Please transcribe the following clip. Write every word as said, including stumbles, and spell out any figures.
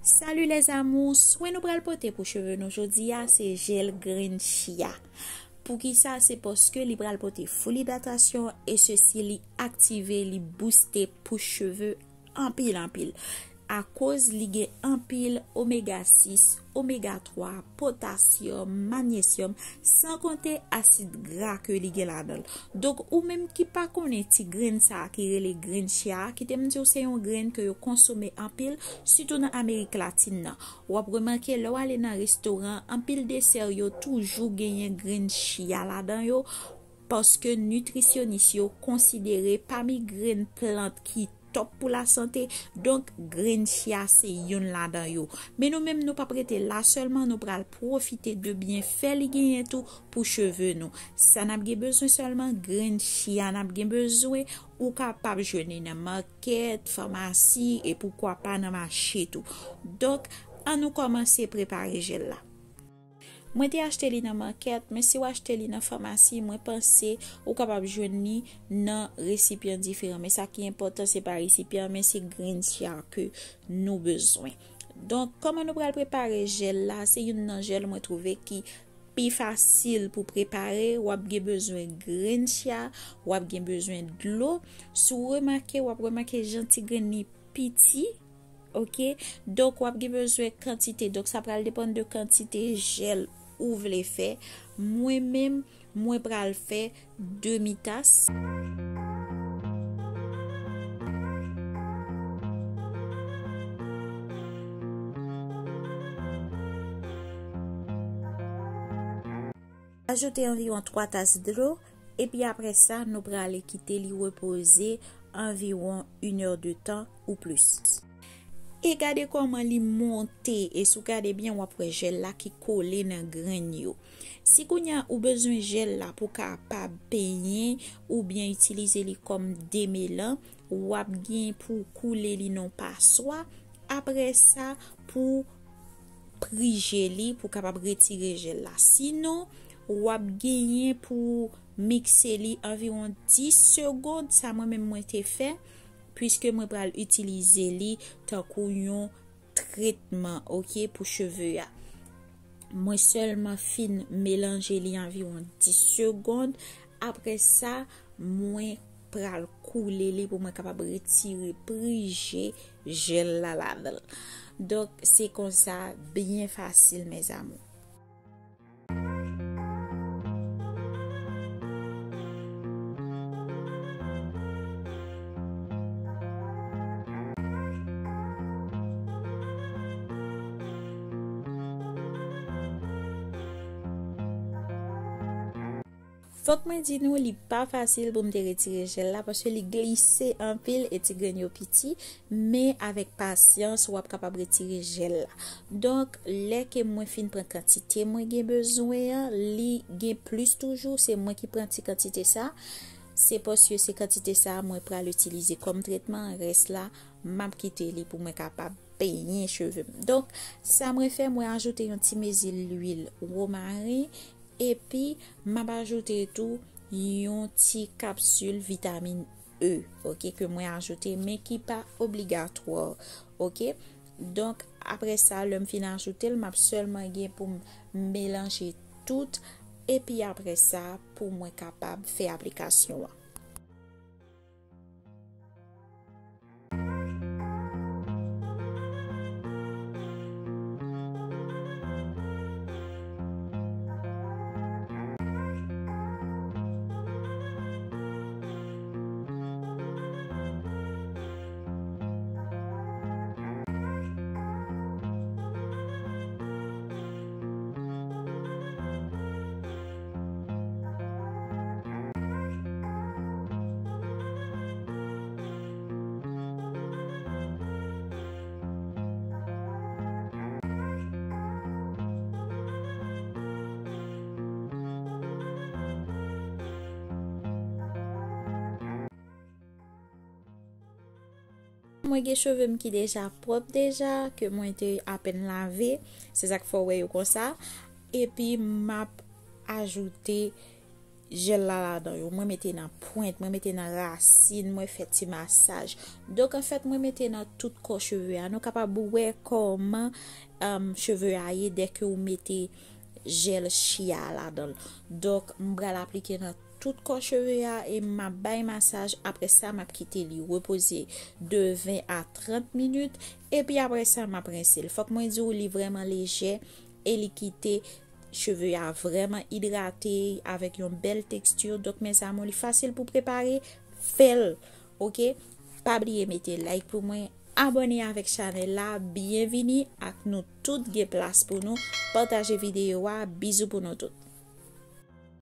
Salut les amours, swen nou pral pote pou cheve nou jodi a se jèl grenn chia. Poukisa? Se paske li pral pote full hydratasyon e sesi li aktive, li booste pou cheve anpil anpil. Akoz li gen anpil omega sis, omega twa, potasyòm, manyesyòm, san konte asid gra ke li gen ladan l. Donk, ou menm ki pa konnen ti grenn sa a ki rele grenn chia a, kite m di w se yon grenn ke yo konsome anpil, sitou nan Amerik Latin nan. W ap remake, lè w ale nan restoran, anpil desè yo toujou genyen grenn chia ladan yo, paske nitrisyonis yo konsidere pami grenn plant ki top pou lasante, donk grenn chia se youn ladan yo. Men nou menm nou p ap rete la sèlman, nou pral pwofite de byenfè li genyen tou pou cheve nou. Sa n ap gen bezwen sèlman, grenn chia n ap gen bezwen, ou kapab jwenn li nan makèt, famasi, e poukwa pa nan mache tou. Donk, ann nou kòmanse prepare jèl la. Mwen te achte li nan makèt, men si w achte li nan famasi, mwen panse ou kapab jwenn li nan resipyan diferan. Men sa ki enpòtan, se pa resipyan, men se grenn chia ke nou bezwen. Donk, kòman nou pral prepare jèl la? Se youn nan jèl mwen twouve ki pi fasil pou prepare. W ap gen bezwen grenn chia, w ap gen bezwen dlo. Si w remake, w ap remake jan ti grenn li piti. Oke, donk w ap gen bezwen kantite. Donk sa pral depann de kantite jèl ou vle fè. Mwen menm, mwen pral fè demi tas. Ajoute anviwon twa tas dlo, epi apre sa, nou prale kite li repoze anviwon inè de tan ou plis. E gade kòman li monte, e si w gade byen, w ap wè jèl la ki kole nan grenn yo. Si kounye a ou bezwen jèl la pou w kapab penyen oubyen itilize li kòm demelan, w ap gen pou w koule li nan paswa. Apre sa, pou prije li, pou w kapab retire jèl la. Sinon, w ap genyen pou w mikse li anviwon dis segond, sa mwen menm mwen te fè, piske mwen pral itilize li tankou yon tretman, oke, pou cheve a. Mwen sèlman fin melanje li anviwon dis segond. Apre sa, mwen pral koule li pou mwen kapab retire prije jèl la ladan l. Donk, se konsa, byen fasil, mes amours. Fòk mwen di nou, li pa fasil pou m te retire jèl la, paske li glise anpil e ti grenn yo piti, men avèk pasyans, w ap kapab retire jèl la. Donk, lè ke mwen fin pran kantite mwen gen bezwen an, li gen plis toujou, se mwen ki pran ti kantite sa. Se paske se kantite sa mwen pral itilize kòm tretman, rès la, m ap kite li pou mwen kapab penyen cheve m. Donk, sa mwen fè, mwen ajoute yon ti mezi lwil womaren, epi m ap ajoute tou yon ti kapsil vitamin E, oke, ke mwen ajoute, men ki pa obligatwa, oke. Donk, apre sa, lè m fin ajoute l, m ap sèlman gen pou m melanje tout, epi apre sa, pou mwen kapab fè aplikasyon an. Mwen gen cheve m ki deja pwòp deja, ke mwen te apèn lave, se sa k fè w wè yo konsa. Epi m ap ajoute jèl la ladan yo. Mwen mete nan pwent, mwen mete nan rasin, mwen fè ti masaj. Donk, anfèt, mwen mete nan tout kò cheve a. Nou kapab wè kòman um, cheve a ye dèke ou mete jèl chia ladan l. Donk, m pral aplike nan tout kò cheve a e m ap bay masaj. Apre sa, m ap kite li repoze de ven a trant minit. Epi apre sa, m ap rense l. Fòk mwen di w, li vrèman lejè e li kite cheve a vrèman idrate avèk yon bèl teksti. Donk, mes amours, li fasil pou prepare. Fè l, oke? Pa bliye mete like pou mwen, abòne avèk chanèl la. Byenvini ak nou tout, gen plas pou nou. Pataje videyo a. Bizou pou nou tout.